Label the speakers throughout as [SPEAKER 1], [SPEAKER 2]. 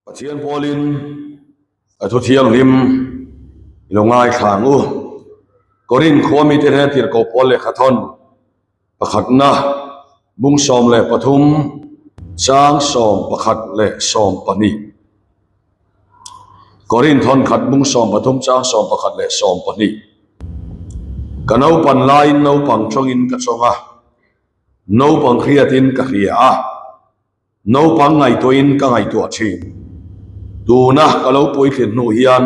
[SPEAKER 1] Pathian pawlin a thu thianghlim i lo ngaithla ang u. Korinth khua mite hnena tirhkoh pawl lehkha thawn pakhatna bung 13 chang 11 leh 12. Korinth thawn khat bung 13 chang 11 leh 12. Ka naupan laiin naupang tawngin ka chawng a, naupang hriatin ka hria a. Naupang ngaihtuahin ka ngaihtuah thin. Tuna ka lo puitlin hnu hian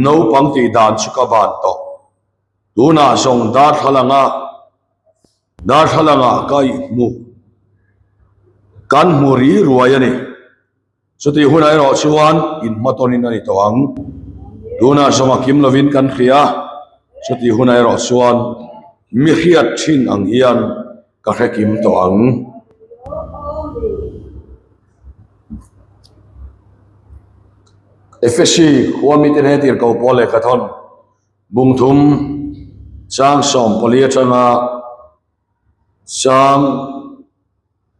[SPEAKER 1] naupang tih dan chu ka ban tawh. Tunah zawng darthlalanga darthlalanga ka ihmu kan hmu ri ruai a ni. Chutih hunah erawh chuan inhmatawnin a ni tawh ang. Tunah zawng a kim lovin kan hria a, chutih hunah erawh chuan mi hriat thin ang hian Ka hre kim tawh ang. Efesi khua mite hne tir ko pawl lehkha thawn bung thum chang 14 atanga chang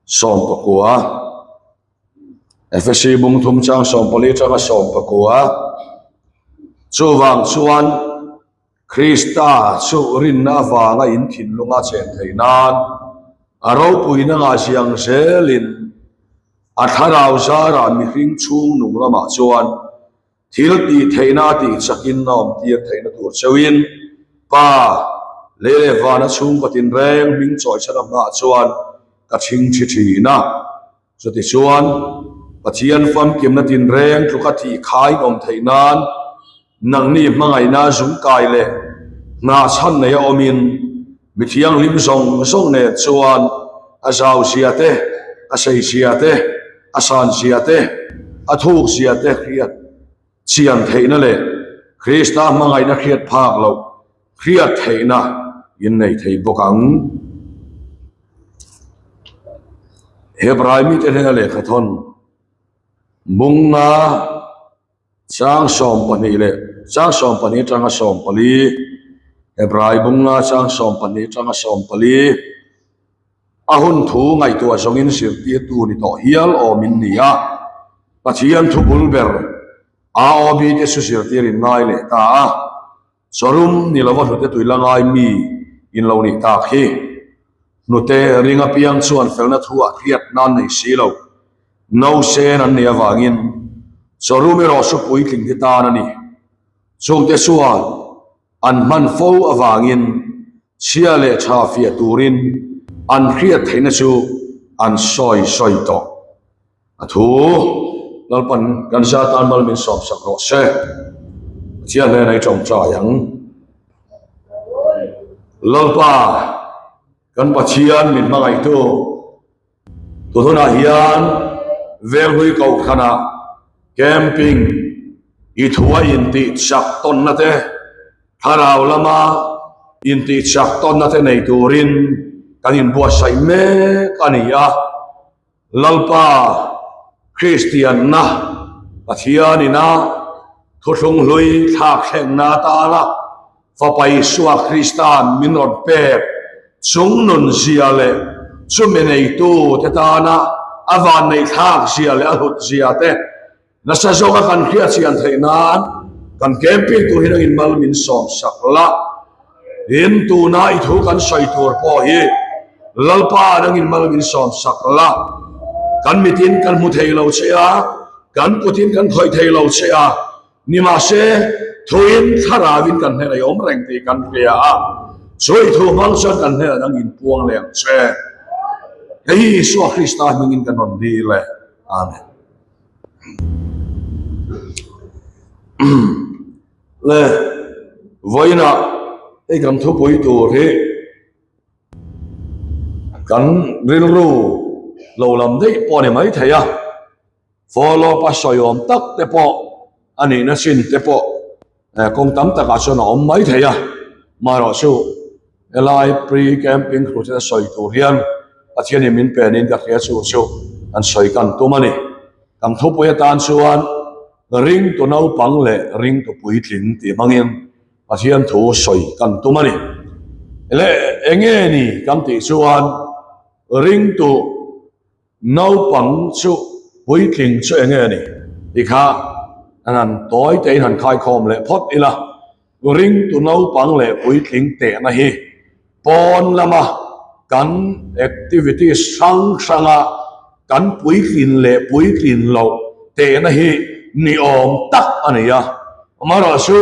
[SPEAKER 1] 19. Efesi bung thum chang 14 atanga 19. Chuvang chuan Krista chu rinna avanga in thinlunga chen theih nan a ropuina ngah ziang zelin a thlarau zarah mihring chhung nung lamah chuan thil tih theihna a tih chakin a awm tir theihna tur cheuhin Pa lei leh vana chhungkaw tinreng hming chawichhan a hmaah chuan ka chhingchhi thin a. Chutichuan, Pathian famkimna tinreng tluka thih khain awm theih nan nangni hmangaihna zungkai leh hnahchhan neia awmin mi thianghlim zawng zawng nen chuan a zau zia te, a sei zia te, a san zia te, a thuk zia te hriat chian theihna leh Krista hmangaihna hriat phak loh hriat theihna in nei thei bawk ang. Hebrai mite hnena lehkha thawn Bunga chang 12 leh chang 12 atanga 14 Hebrai Bunga chang 12 atanga 14 A hun thu ngaihtuah zawngin zirtirtu ni tawh hial awmin ni a, Pathian thu bul ber AOB te chu zirtir in ngai leh ta a. Chawrum ni lova hnute tui la ngai mi in lo nih tak hi. Hnute ring apiang chuan felna thu ah hriat nan nei si lo. No sen an nih avangin chawrum erawh chu puitling te tan a ni. Chungte chuan an hman fo avangin chhia leh tha fiah turin an hriat theihna chu an sawi sawi tawh. A thu Lalpan kan za tan mal min sawm sak rawh se. Pathian hnenah i tawngtai ang. Lalpa kan Pathian min hmangaihtu tun hunah hian Venghlui Kohhranah camping i thu a intih chak tawnna te, thlarau lama intih chak tawnna te nei turin kan inbuatsaih mek a ni a. Lalpa Kristianna Pathian ina thuthlung hlui thlak thlengna atana Fapa Isua Krista'n min rawn pek chung nun zia leh chumi neitu te tana a vanneih thlak zia leh a hlut zia te Nasa zawka kan hriatchian theih nan kan camping tur hi nangin mal min sawm sak la. Tin, tuna i thu kan sawi tur pawh hi Lalpa nangin mal min sawm sak la. Kan mitin kan hmu thei lo che a, kan kutin kan khawih thei lo che a, nimahse thuin thlarauin kan hnenah i awm reng tih kan hria a, chu i thu hmang chuan kan hnenah nangin puang leh ang che. Hei hi Isua Krista hmingin kan rawn dil e. Amen. Le vawiinah hei kan thupui tur hi kan rilru lo lam daih pawh a ni maithei a, follow up a sawi awm tak te pawh a nihna chin te pawh kawng tam takah chuan a awm maithei a, amaherawhchu Helai pre camping thu te sawi tur hian Pathianin min penin ka hria chu chu an sawi kan tum a ni. Kan thupui atan chuan ringtu naupang leh ringtu puitling tih hmangin Pathian thu sawi kan tum a ni. Le enge ni kan tih chuan ringtu Naupang chu puitling chu enge a ni? Ti kha an han tawi tein han khaikhawm leh phawt ila, ringtu naupang leh puitling tehna hi pawn lama kan activities hrang hranga kan puitlin leh puitlin loh tehna hi ni awm tak a ni a. Amaherawhchu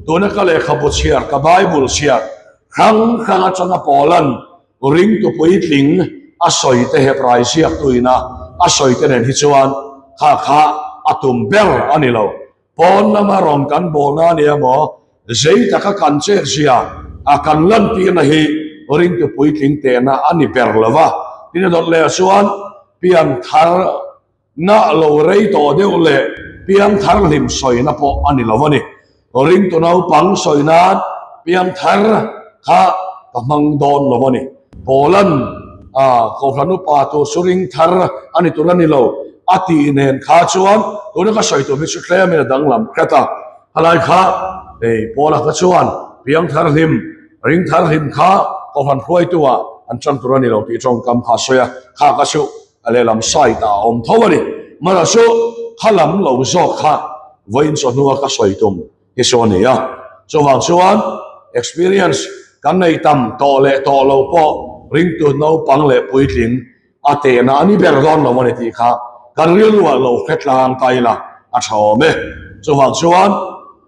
[SPEAKER 1] tuna ka lehkhabu chhiar, ka Bible chhiar hrang hrang atanga pawlan Ringtu puitling a sawi te Hebrai ziaktuina a sawi te nen hi chuan kha kha a tum ber a ni lo. Pawn lama rawn kan bawlna a nia maw? Zei taka kan chet zia a kan lantirna hi ringtu puitling tehna a ni ber lo va. Tin a dawt leh chuan pianthar Na lo rei tawh deuh leh piangthar hlim sawina pawh a ni lo a ni. Ringtu naupang sawi nan piangthar kha ka hmang dawn lo a ni. Paula'n a Kohhran upa tur chu ringthar a ni tur a ni lo a tih nen kha chuan tuna ka sawi tur hi chu tlemin a danglam hret a. Khalai kha hei Paula kha chuan piangthar hlim, ringthar hlim kha Kohhran hruaitu ah an ṭang tur a ni lo tih ṭawngkam kha a sawi a, kha ka chu A lehlam side ah a awm tho a ni. Mara chu kha lam lo zawk kha vawiin chawhnua ka sawi tum hi chu a ni a. Chuvang chuan experience kan nei tam tawh leh tawh lo pawh ringtu naupang leh puitling a tehna a ni ber dawn lo a ni tih kha kan rilru ah lo hre tlang ta ila a tha awm e. Chuvang chuan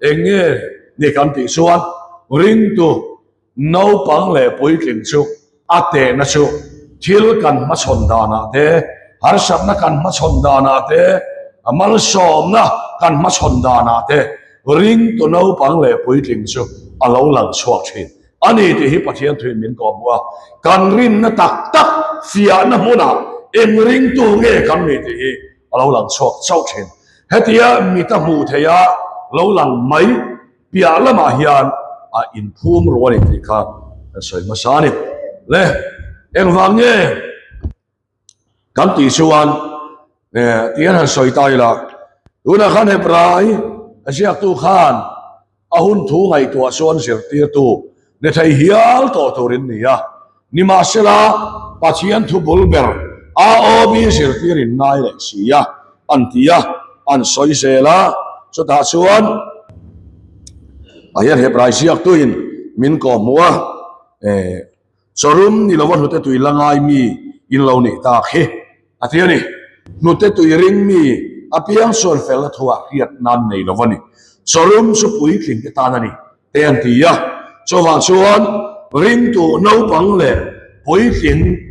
[SPEAKER 1] eng nge ni kan tih chuan ringtu Naupang leh puitling chu a tehna chu thil kan hmachhawn danah te, harsatna kan hmachhawn danah te, malsawmna kan hmachhawn danah te ringtu naupang leh puitling chu a lo lang chhuak thin a ni tih hi Pathian thuin min kawhhmuh a. Kan rinna tak tak fiahna hmunah eng ringtu nge kan nih tih hi a lo lang chhuak chauh thin. Hetia mita hmuh theiha lo lang mai Piah lamah hian a inphum ru a ni tih kha kan sawi hmasa a ni. Le, engvang nge kan tih chuan tihian han sawi ta ila, tunah khan Hebrai a ziaktu khan a hun thu ngaihtuah chuan zirtirtu ni thei hial tawh turin ni a, Nimahsela, Pathian thu bul ber AOB zirtir in ngai leh si a, an ti a, an sawi zel a. Chutah chuan a hian Hebrai ziaktuin min kawhhmuh a, Chawrum ni lova hnute tui la ngai mi in lo nih tak hi, a ti a ni. Hnute tui ring mi apiang chuan felna thuah hriat nan nei lo a ni. Chawrum chu puitling te tan a ni. Te an ti a, chuvang chuan ringtu naupang leh puitling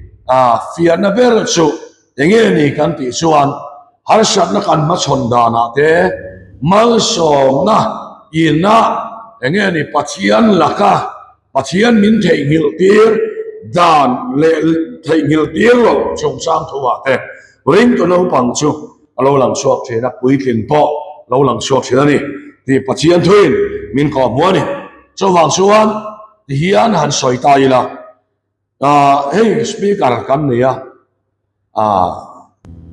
[SPEAKER 1] fiahna ber chu enge ni kan tih chuan harsatna kan hmachhawn danah te malsawmna inah enge ni Pathian laka Pathian min theihnghilh tir dan leh theihnghilh tir loh chungchang thuah te ringtu naupang chu a lo lang chhuak thin a, puitling pawh lo lang chhuak thin a ni tih Pathian thuin min kawhhmuh a ni. Chuvang chuan tihian han sawi ta ila, ah hei speaker kan nei a, ah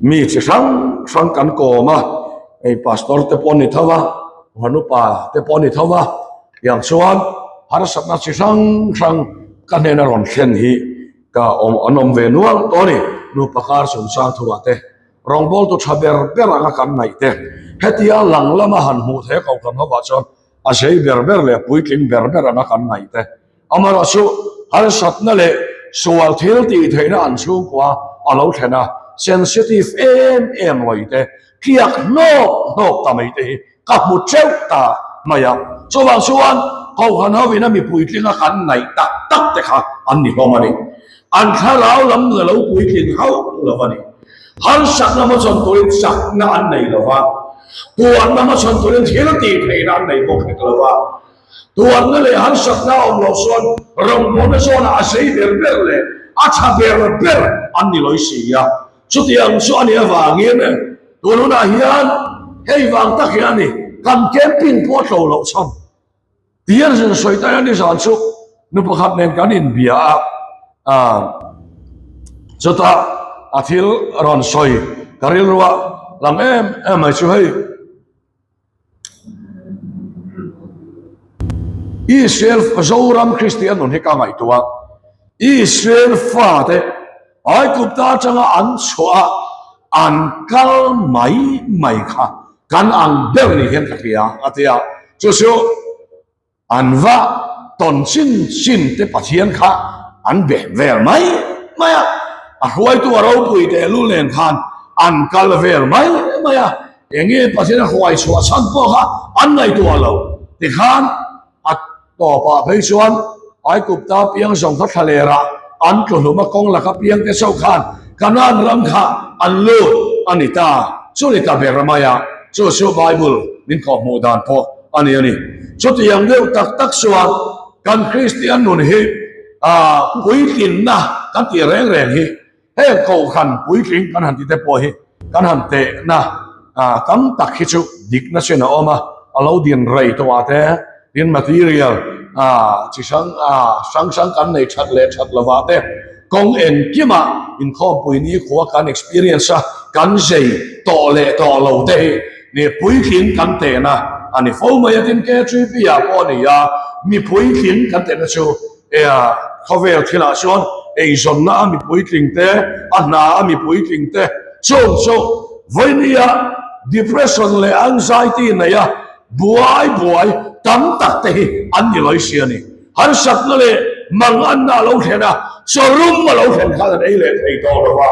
[SPEAKER 1] mi chi hrang hrang kan kawm a, hei pastor te pawh a ni tho a, Kohhran upa te pawh a ni tho a, tiang chuan harsatna chi hrang hrang ka hnena rawn thlen hi ka awm an awm ve nual tawh a ni, nupa kar chungchang thuah te. Rawngbawltu tha ber ber anga kan ngaih te, hetia lang lama han hmuh theih a kohhran hovah chuan a zei ber ber leh a puitling ber ber anga kan ngaih te. Amaherawhchu harsatna leh sual thil tih theihna an chhungkua a lo thlen a, sensitive em em lawi te, tliak hnawk hnawk ta mai te hi ka hmu teuh ta mai a. Chuvang chuan Kohhran ho ina mi puitlinga kan ngaih tak tak te kha an ni hlawm a ni. An thlarau lam nun a lo puitling hauh lo a ni. Harsakna hmachhawn turin chakna an nei lo va, tuarna hmachhawn turin thil tih theihna an nei bawk hek lo va. Tuarna leh harsakna a awm loh chuan rawngbawlna zawnah a zei ber ber leh a tha ber ber an ni lawi si a. Chutiang chu a nih avangin tun hunah hian hei vang tak hi a ni, kan camping pawh a tlo loh chhan. Tihian zin sawi ta hian nizan chu nu pakhat nen kan inbia a, ah chutah a thil rawn sawi ka rilru a lang em em mai chu hei. Israel Zoram Kristian nun hi ka ngaihtuah a, Israel fate Aigupta atanga an chhuah a an kal mai mai kha. kan ang ber ni hian ka hria a ti a. Chu chu an va tawn chin chin te Pathian kha an be vel mai mai a, a hruaitu a ropui tehlul nen khan an kal vel mai mai a, enge Pathian a hruai chhuah chhan pawh kha an ngaihtuah lo tikhan a tawpah phei chuan Aikupta piang zawng kha thlalerah an tluhlum a kawng laka piang te chauh khan Kanaan ram kha an lut a ni ta. Chu ni ta ber mai a, chu chu Bible min kawhhmuh dan pawh a ni a ni. Chutiang deuh tak tak chuan kan Kristian nun hi puitlinna kan tih reng reng hi Heng kohhran puitling kan han tite pawh hi kan han tehna tam tak hi chu dikna chin a awm a, a lo din rei tawh ah te, tin material chi hrang hrang hrang kan nei that leh that lovah te, kawng engkimah inkhawmpui nikhua kan experience a, kan zei tawh leh tawh lo te hi ni puitling kan tehna a ni fo mai a, tin KTP ah pawh a ni a, mi puitling kan tehna chu Ea, khawvel thilah chuan eizawnna a mi puitling te, a hna a mi puitling te chung chu vawinia depression leh anxiety neia buai buai tam tak te hi an ni lawi si a ni. Harsatna leh manganna a lo thlen a, chawrum a lo thlen khan an ei leh thei tawh lo va.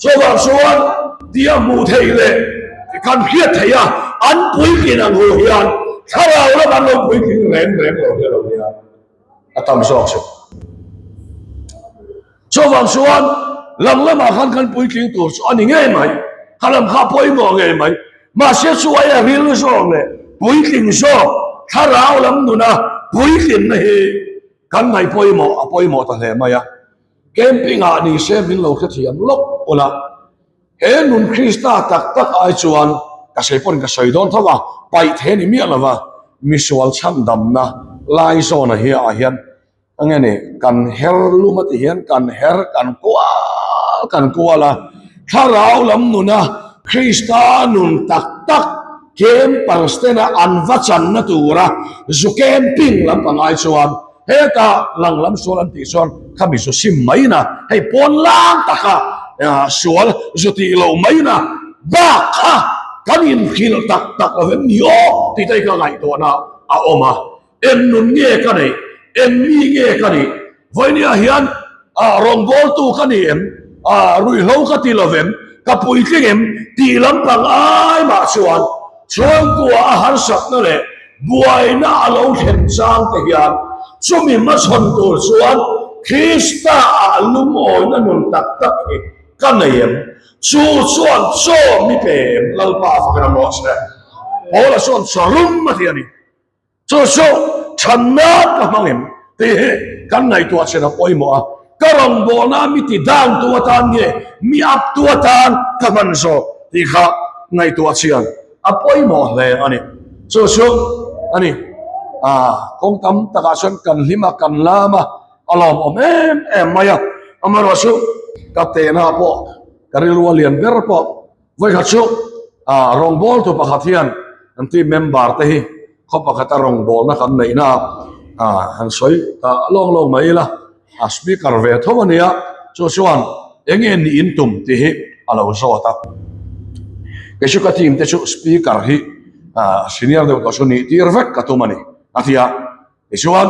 [SPEAKER 1] Chuvang chuan tia hmuh theih leh kan hriat theih a, an puitlin ang hu hian thlarau lam an lo puitling reng reng lo hi a lo nia. a tam zawk chu. Chuvang chuan lam lamah khan kan puitling tur chu a ni ngei mai, kha lam kha pawimawh ngei mai. Mahse chu aia ril zawk leh puitling zawk thlarau lam nuna puitlinna hi kan ngaih pawimawh a pawimawh ta hle mai a. Camping ah ni se min lo hrethiam lawk ula. He nun Krista tak tak ai chuan ka sawi pawhin ka sawi dawn tho a, paih thei a ni miah lo va, misual chhandamna lai zawna hi ah hian a nge ni kan her lum a ti hian kan her kan kual kan kual a, thlarau lam nuna Krista nun tak tak campers tena an va channa tura zu camping lampang ai chuan Heta lang lam sual an tih chuan khami zu sim mai na, hei pawn lang taka sual zu tih loh mai na bak kha kan inhrilh tak tak lo em ni aw tih te hi ka ngaihtuahna a awm a. Eng nun nge ka neih? Eng mi nge ka nih? Vawinia hian rawngbawltu ka ni em? Ruihhlo ka ti lo vem? Ka puitling em? Tih lampang ai mah chuan chhungkua a harsatna leh Buaina a lo thlen chang te hian chumi hmachhawn tur chuan Krista ah lungawina nun tak tak hi ka nei em? Chu chuan chaw mi pe em? Lalpa a fak ram rawh se. Paula chuan chaw rum a ti a ni. Chu chu chhan nan ka hmang em? Tih hi kan ngaihtuah chin a pawimawh a. Ka rawngbawlna mi ti dangtu atan nge mi aptu atan ka hman zawk tih kha ngaihtuah chian a pawimawh hle a ni. Chu chu a ni. Ah, kawng tam takah chuan kan hlim a, kan lam a, a lawmawm em em mai a. Amaherawhchu ka tehna pawh ka rilru a lian ber pawh Vawikhat chu rawngbawltu pakhat hian an team member te hi khaw pakhata rawngbawlna kan neihna han sawi ta lawng lawng mai ila, a speaker ve tho a nia, chu chuan eng nge nih in tum tih hi a lo zawt a. Kei chu ka team te chu speaker hi senior deuh tawh chu nih tir vek ka tum a ni a ti a, tichuan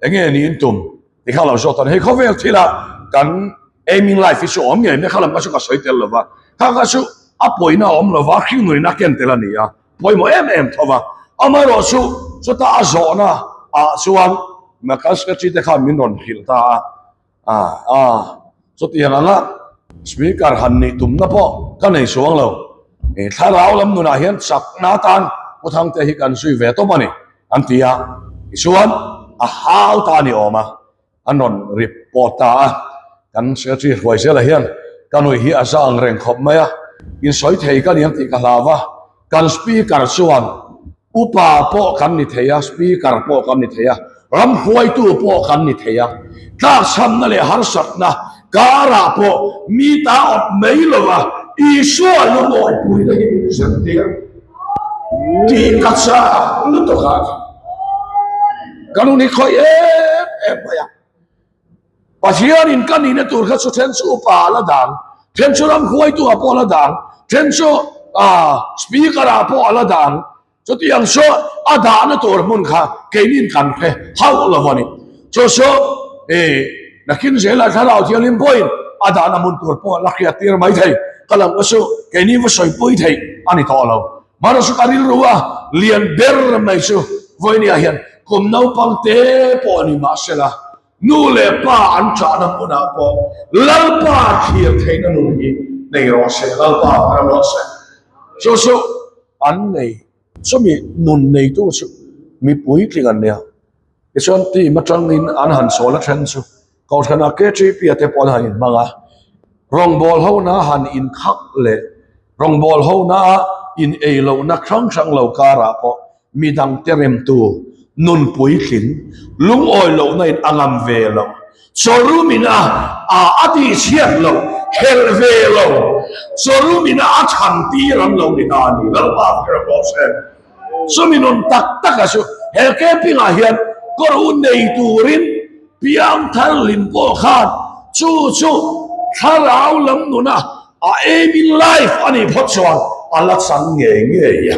[SPEAKER 1] eng nge nih in tum Ti kha lo zawt a ni. Hei khawvel thila kan aiming life hi chu awm ngei mai, kha lam kha chu ka sawi tel lo va, kha kha chu a pawina a awm lo va, hringnawina a ken tel a ni a, pawimawh em em tho va. Amaherawh chu chuta a zawhna ah chuan kan secretary te khan min rawn hrilh ta a, ah ah chutiang anga speaker han nih tumna pawh ka nei chuang lo. Thlarau lam nunah hian chakna atan Pu Thangte hi kan zui ve tawp a ni. An ti a, tichuan a hau ta a ni awm a, an rawn report ta a, kan secretary hruai zela hian ka nui hi a za ang reng khawp mai a, insawi thei ka ni ang tih ka hlau a, kan speaker chuan upa pawh kan ni thei a, speaker pawh kan ni thei a, ram hruaitu pawh kan ni thei a, tlakchhamna leh harsatna karah pawh mi ta awp mai lova Isua lungawipuina hi min zirtir. Tih ka chak lutuk a, ka nun hi khawih em em mai a. Pathianin ka nihna tur kha chu then chu upa a la dang, then chu ram hruaitu ah pawh a la dang, then chu Speaker ah pawh a la dah ang. Chutiang chu a dahna tur hmun kha keinin kan hre hauh lo a ni. Chu chu nakin zela Thlarau Thianghlim pawhin a dahna hmun tur pawh la hriat tir mai thei. Ka lam ka chu keini va sawipui theih a ni tawh lo. Mahse chu ka rilru a lian ber mai chu vawinia hian kum naupang te pawh ni mahsela nu leh pa an chahna hmunah pawh Lalpa thlir theihna nun hi nei rawh se, Lalpa ram rawh se. Chu chu an nei, chumi nun neitu chu mipui tling an nia. Tichuan team atangin an han sawl a then chu Kohhranah KTP-a te pawh an han inhmang a, rawngbâwl hona han inkhak leh rawngbâwl hona in ei lohna hrang hrang lo kârah pawh mi dangte remtu nun puitling lungawi lohna in a ngam ve lo. Chawrum ina a a tihchhiat loh, helh ve lo, chawrum ina a chhan tir an lo ni ta a ni. Lalpa kher pawh se. Chumi nun tak taka chu he camping ah hian kawr u nei turin piangthar hlim pawh khan chu chu thlarau lam nuna a aim in life a nih phawt chuan a la chang ngei ngei a.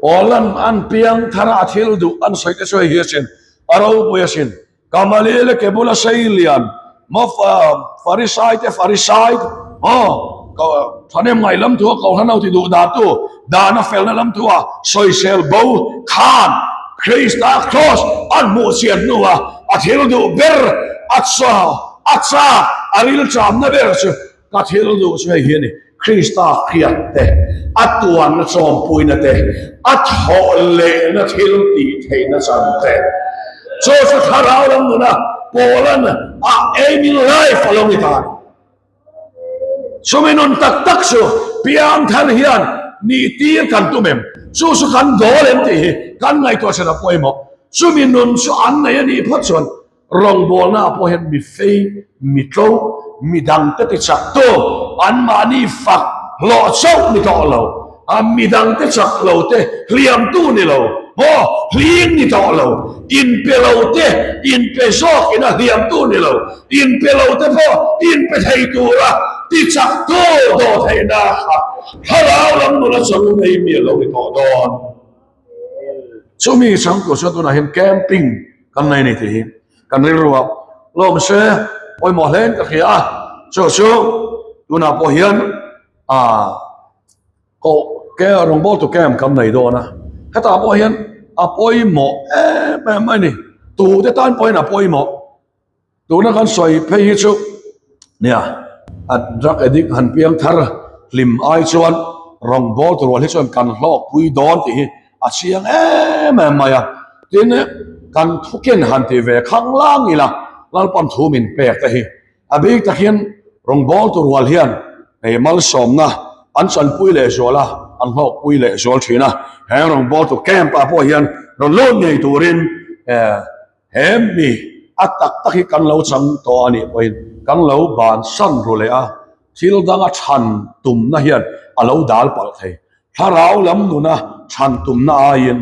[SPEAKER 1] Awlan an piangthar a thil duh an sawi te chu hei hi a sin, a ropui a sin. Gamaliel ke bula sei lian maw Farisai te Farisai maw thahnem ngai lam thu a kohhran ho ti duh dan tu dana felna lam thu a sawisel bo khan Krista cross an hmuh chian hnu a a thil duh ber a chaw a chak a rilṭamna ber chu Ka thil duh chu hei hi a ni, Krista hriat te, a tuanna chawmpuina te, a thawh lehna thil tih theihna chan te. Chu chu thlarau lam nuna Paula'n a aim in life a lo ni ta a ni. Chumi nun tak tak chu piangthar hian nih tir kan tum em? Chu chu kan dawl em tih hi kan ngaihtuah chhan a pawimawh. Chumi nun chu an nei a nih phawt chuan Rawngbawlna ah pawh hian mi fei, mi tlo, mi dangte ti chak tu, anmahni fak hlawh chauh ni tawh lo, a mi dangte chak lo te hliam tu ni lo, maw hling ni tawh lo, inpe lo te inpe zawk ina hliam tu ni lo, inpe lo te pawh inpe thei tura ti chak tu dawh theihna kha thlarau lam nula chawlh nei mi a lo ni tawh dawn. Chumi changtu chuan tunah hian camping kan nei a ni tih hi kan rilru a lawm se pawimawh hle in ka hria a, chu chu tunah pawh hian ah koh ke rawngbawltu camp kan nei dawn a, hetah pawh hian a pawimawh em em mai a ni, tute tan pawhin a pawimawh. Tuna kan sawi phei hi chu nia a drug addict han piang thar hlim ai chuan rawngbâwl tur rual hi chuan kan hlawkpui dawn tih hi a chiang em em mai a. Tin, kan thuken han ti ve khang lang ila Lalpan thu min pek te hi a bik tak hian rawngbâwl tur rual hian hei malsawmna an chanpui leh zual a, an hlawkpui leh zual thin a. Heng rawngbâwl tur camp ah pawh hian rawn lut ngei turin eh He mi a tak tak hi kan lo chang tawh a nih pawhin kan lo bansan ru leh a, thil danga chhan tumna hian a lo dal palh thei. Thlarau lam nuna chhan tumna aiin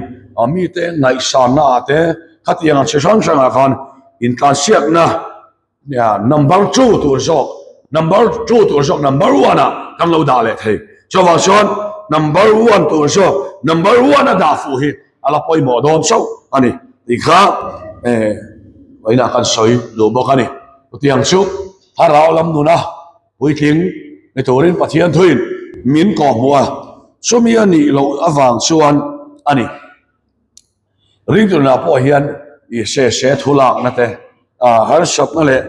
[SPEAKER 1] mite ngaihsanna ah te khatiang chi hrang hrangah khan intlansiakna Nia, number 2 tur zawk, number 2 tur zawk number 1 ah kan lo dah leh thei. Chuvang chuan number 1 tur zawk number 1 a dah fuh hi a la pawimawh dawn chauh a ni tih kha eh vawiinah kan sawi duh bawk a ni. Chutiang chu thlarau lam nuna puitling ni turin Pathian thuin min kawhhmuh a, chumi a nih loh avang chuan a ni. Ringtunah pawh hian i se se thu lakna te, harsatna leh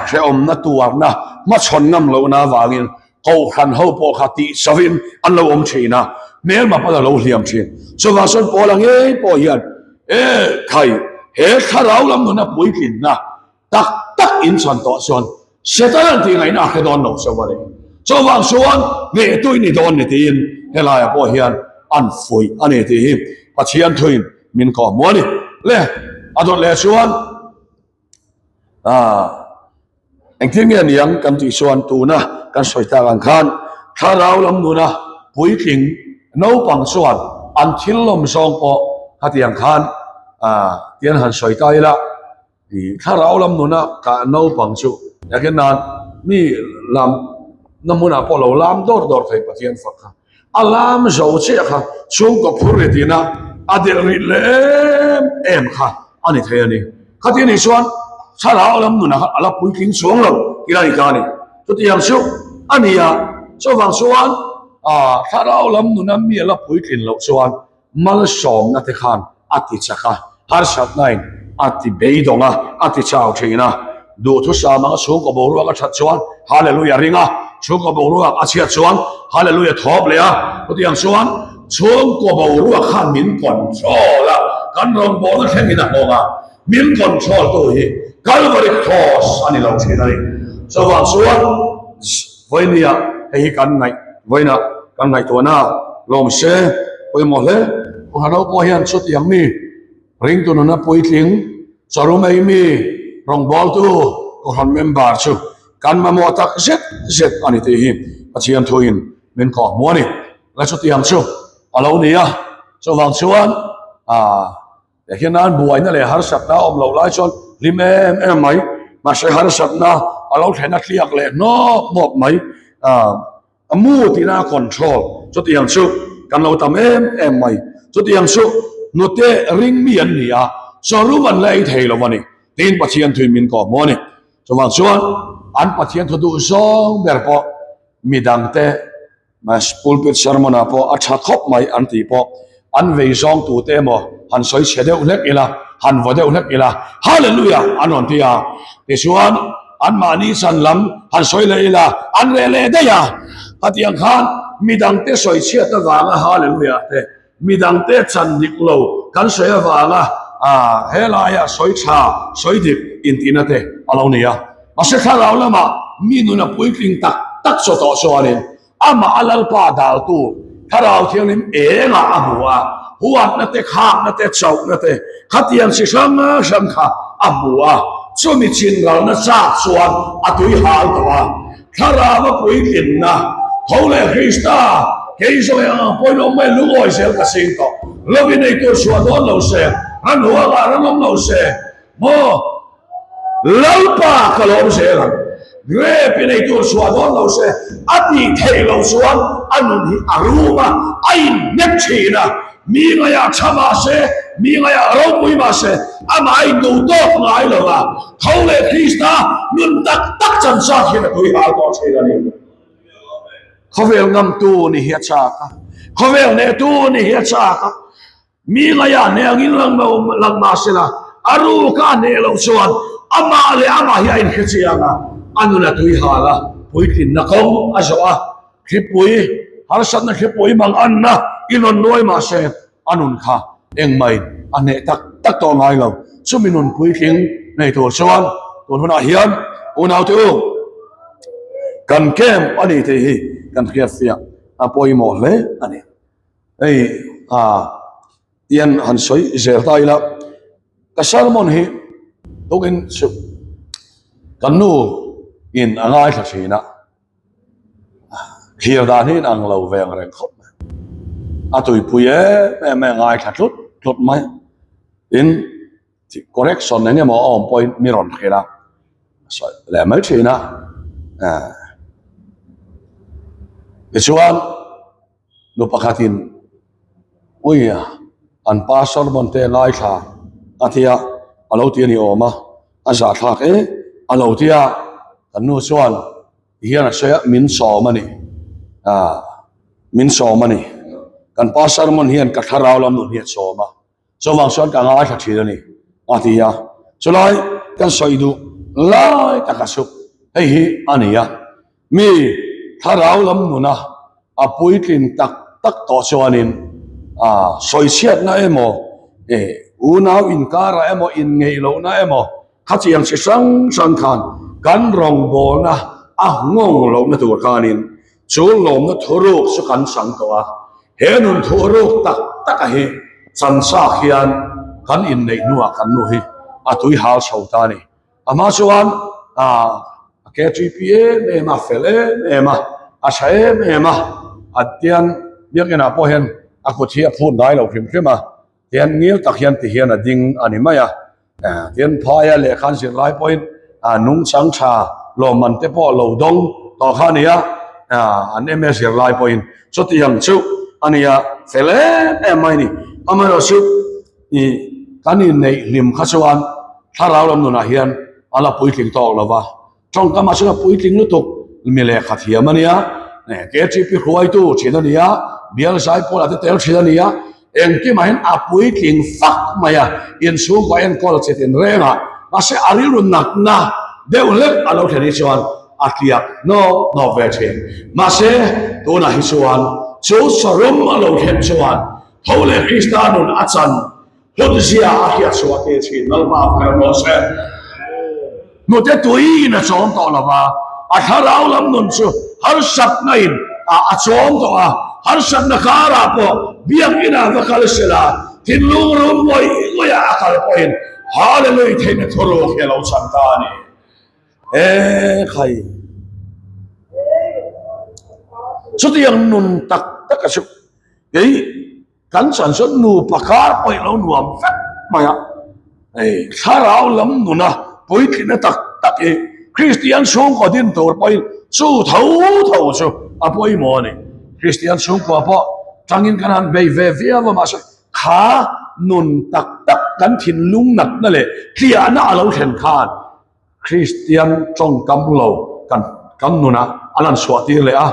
[SPEAKER 1] hrehawmna tuarna hmachhawn ngam lohna avangin kohhran ho pawh kha tih chovin an lo awm thin a, hmelma pawn a lo hliam thin. Chuvang chuan Paula ngei pawh hian, E khai, he thlarau lam nuna puitlinna Tak tak in chhan tawh chuan Setanan tih ngaihna a hre dawn lo chauh a ni. Chuvang chuan hnehtu i ni dawn ni tiin helaiah pawh hian an fuih a ni tih hi Pathian thuin min kawhhmuh a ni. Le a dawt leh chuan ah engtin nge niang kan tih chuan tuna kan sawi tak ang khan thlarau lam nuna puitling naupang chuan an thil lawm zawng pawh khatiang khan ah tian han sawi ta ila. I thlarau lam nuna ka naupang chu yakin nan mi lam na hmunah pawh lo lam dawr dawr thei Pathian fak kha. A lam zo chiah kha chhungkaw phur ri tina a delh rih leh em em kha a ni thei a ni. Khati anih chuan thlarau lam nunah khan a la puitling chuang lo tih a ni ta a ni. Chutiang chu a ni a, chuvang chuan thlarau lam nuna mi a la puitlin loh chuan Malsawmna te khan a ti chak a, harsatnain a ti beidawng a, a ti chau thin a. Duhthusam anga chhungkaw boruak a that chuan Hallelujah ring a, chhungkaw boruak a chhiat chuan Hallelujah thawp leh a. Chutiang chuan chhungkaw boruak khan min control a, kan rawngbawlna thlengin a nghawng a, min control tu hi Calvary Cross a ni lo thin a ni. Chuvang chuan Vawinia hei hi kan ngaih, vawiina kan ngaihtuahna lawm se pawimawh hle. Kohhran ho pawh hian chutiang mi ringtu nuna puitling, charum ei mi, rawngbawltu kohhran member chu kan mamawh tak zet zet a ni tih hi Pathian thuin min kawh hmu a ni. La chutiang chu a lo ni a, chuvang chuan aah. Tah hian an buaina leh harsatna a awm loh lai chuan hlim em em mai, mahse harsatna a lo thlen a tliak leh hnawp hnawp mai, ah a mu tihna a control chutiang chu kan lo tam em em mai, chutiang chu hnute ring mi an ni a, chawrum an la ei thei lo a ni tiin Pathian thuin min kawh hmu a ni. Chuvang chuan an Pathian thu duh zawng ber pawh midangte Mas pulpit sermon ah pawh a tha khawp mai an tih pawh an vei zawng tu te emaw han sawi chhe deuh hlek ila, han vaw deuh hlek ila, Hallelujah an rawn ti a, tichuan an mahni chan lam han sawi leh ila an reh leh daih a, khatiang khan midangte sawi chhiat avanga Hallelujah te midangte chan dik lo kan sawi avanga helaiah sawi tha sawi dik intihna te a lo ni a. Mahse thlarau lamah mi nun a puitling tak tak chaw tawh chuanin amah a Lalpa daltu Thlarau Thianghlim engah a hmu a, huatna te, khakna te, chauhna te, khatiang chi hrang hrang kha a hmu a, chumi chinralna chak chuan a tui hal tawh a. Thlarau a puitlinna tho leh Krista kei zawng eng ang pawhin awm mai lungawi zel ka sing tawh lovin ei tur chhuah dawn lo se, ran huangah ran awm lo se maw? Lalpa ka lawm zel ang. Grape in ei tur chhuah dawn lo se, a tih theih loh chuan a nun hi a rum a, a inhnek thin a. Mi ngaiah tha mah se, mi ngaiah ropui mah se, amah a induh tawk ngai lo va. Tho leh Krista nun tak tak chan chak hian a tui hal tawh thin a ni. Khawvel ngamtu ni hi a chak a, khawvel hnehtu ni hi a chak a. Mi ngaiah hneh angin lang lo lang mah sela, a ruka a hneh loh chuan amah leh amah hi a inhre chiang a, a nun a tui hal a, puitlinna kawng a zawh a, thlipui, harsatna thlipui mang anna i rawn nuai mah se, a nun kha engmai a hneh tak tak tawh ngai lo. Chumi nun puitling nei tur chuan tun hunah hian unaute u, kan camp a ni tih hi kan hriatfiah a pawimawh hle a ni. Hei a tian han sawi zel ta ila ka sermon hi tukin chu kan nu in a ngaithla thin a thlir dan hi in ang lo ve ang reng khawp mai a tuipui em em mai a ngaithla tlut tlut mai tin correction eng emaw a awm pawhin mi rawn hrilh a sawi leh mai thin a tichuan. Nu pakhatin ui an pa sermon te ngaithla a tia a lo ti a ni awm a, a zahthlak e a lo ti a, kan nu chuan tihian a sawi a min sawm a ni ah min sawm a ni kan pa sermon hian ka thlarau lam nun hi a sawm a. Chuvang chuan ka ngaithla thin a ni, a ti a. Chulai kan sawi duh lai taka chu hei hi a ni a, mi thlarau lam nuna a puitlin tak tak tawh chuanin a sawichhiatna emaw, unau inkarah emaw, inngeih lohna emaw, khatiang chi hrang hrang khan kan rawngbawlna a nghawng lohna tur khanin chu lawmna thuruk chu kan chang tawh a. He nun thuh ruk tak tak a hi chanchak hian kan inneih hnuah kan nu hi a tui hal chho ta a ni. A hma chuan a KTP em em a, fel em em a, a tha em em a, a tian biakinah pawh hian a kut hi a phut ngai lo hrim hrim a. Tian ngil tak hian ti hian a ding a ni mai a, tian phaia lehkha an zir lai pawhin nungchang tha lawmman te pawh lo dawng tawh kha a ni a. An MS zirlai pawhin chutiang chu a nia fel em em mai a ni. Amaherawhchu ih kan inneih hlim kha chuan thlarau lam nunah hian a la puitling tawk lo va, tawngkamah chuan a puitling lutuk mi lehkha thiam a nia, KTP hruaitu thin a nia, bial zai pawlah te tel thin a nia, Engkimah hian a puitling fak mai a, inchhungkaw enkawl chi tinreng a, mahse a rilru natna deuh hlek a lo thlen hi chuan a tliak hnawk hnawk ve thin. Mahse tunah hi chuan chu sarum a lo thlen chuan tho leh Krista nun a chan hlutzia a hriat chhuah tir thin. Lalpa a fel rawh se. Hnute tuiin a chawm tawh lo va, a thlarau lam nun chu harsatna in a chawm tawh a, harsatna karah pawh biakinah va kal se la, thinlung rum ngawih ngawihah a kal pawhin Hallelujah theihna thuruk hi a lo chhan ta a ni. E khai! Chutiang nun tak tak a chu kei Kan chan chuan nupa kar pawh i lo nuam vek mai a, hei thlarau lam nuna puitlina tak tak hi Kristian chhungkaw din tur pawhin chu tho tho chu a pawimawh a ni. Kristian chhungkua pawh tangin kan han bei ve viau a, mahse kha nun tak tak kan thinlung natna leh tliahna a lo thlen khan Kristian tawngkam lo kan kan nunah an han chhuah tir leh a,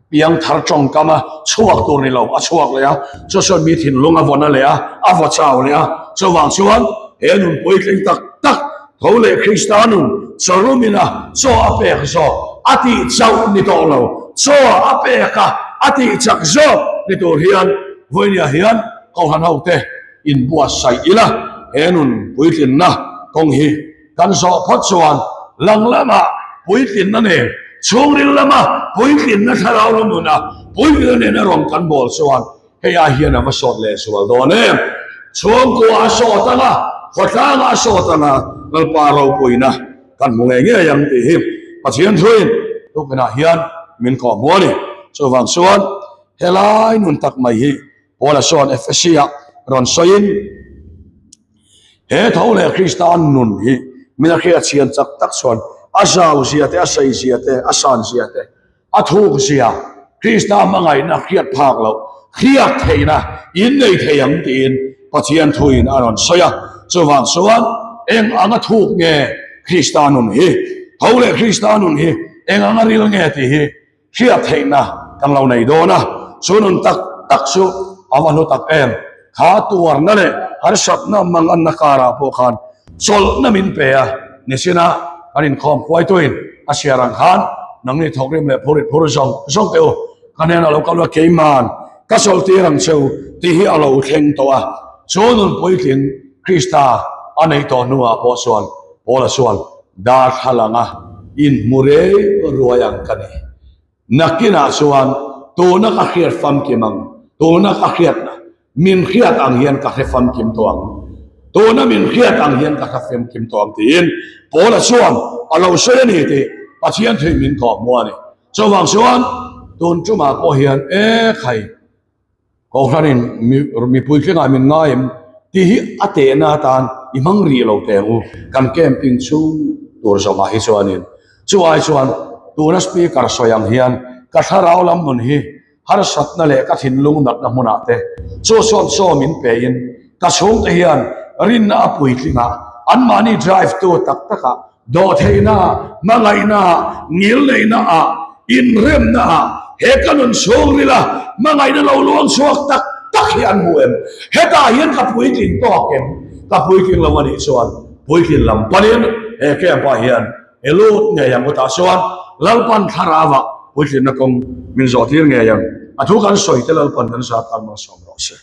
[SPEAKER 1] piangthar tawngkam a chhuak tur ni lo a chhuak leh a, chu chuan mi thinlung a vawn a leh a, a vaw chau leh a, chuvang chuan he nun puitling tak tak tho leh Krista nun chawrumin a chaw a pek zawk a tih chauh ni tawh lo, chaw a pek a a tih chak zawk ni tur hian vawinia hian Kohhran hote inbuatsaih ila he nun puitlinna kawng hi Kan zawh phawt chuan lang lama puitlinna nen, chhungril lama puitlinna thlarau lam nuna puitlinna nena rawn kan bawl chuan hei ai hian a va sawt leh zual dawn em? Chhungkua a sawt ang a, khawtlanga a sawt ang a, Lalpa ropuina kan hmu ngei ngei ang tih hi Pathian thuin tukinah hian min kawhhmu a ni. Chuvang chuan helai nun tak mai hi Paula sawn Efesi-ah rawn sawiin, He tho leh Krista nun hi min a hriat chhian chak tak chuan a zau zia te, a sei zia te, a san zia te, a thuk zia, Krista hmangaihna hriat phak loh, hriat theihna in nei thei ang tiin Pathian thuin a rawn sawi a. Chuvang chuan eng anga thuk nge Krista nun hi, tho leh Krista nun hi eng anga ril nge tih hi Hriat theihna kan lo nei dawn a, chu nun tak tak chu a va hlu tak em? Kha tuarna leh harsatna manganna karah pawh khan chawlhna min pe a, nichina kan inkhawm huaituin a chhiar ang khan nangni thawkrim leh phurit phur zawng zawng teh u, ka hnenah lo kal ula keiman ka chawlhtir ang che u tih hi a lo thleng tawh a, chu nun puitling Krista a neih tawh hnuah pawh chuan Paula chuan Darthlalanga inhmu rei ruai ang ka ni. Nakinah chuan tuna ka hriat famkim ang, tuna ka hriatna min hriat ang hian ka hre famkim tawh ang, tuna min hriat ang hian ka hre famkim tawh ang tiin Paula chuan a lo sawi a ni tih Pathian thuin min kawhhmu a ni. Chuvang chuan tun tumah pawh hian e khai. Kohhranin mipui tlengah min ngai em tih hi a tehna atan i hmang rih lo teh ang u, kan camping chhung tur zawngah hi chuanin. Chu ai chuan tuna speaker sawi ang hian ka thlarau lam nun hi harsatna leh ka thinlung natna hmunah te chu sawn saw min pein ka chhungte hian rinna a puitlingah anmahni drive tu tak takah Dawhtheihna, hmangaihna, ngilneihna ah, inremna ah, he ka nun chhungril a hmangaihna lo luang chhuak tak tak hi an hmu em? Hetah hian ka puitling tawk em? Ka puitling lo a nih chuan puitlin lam panin he camp ah hian i lut ngei ang utah chuan Lalpan thlarau ah puitlinna kawng min zawhtir ngei ang. A thu kan sawi te Lalpan kan zat tan malsawm rawh se.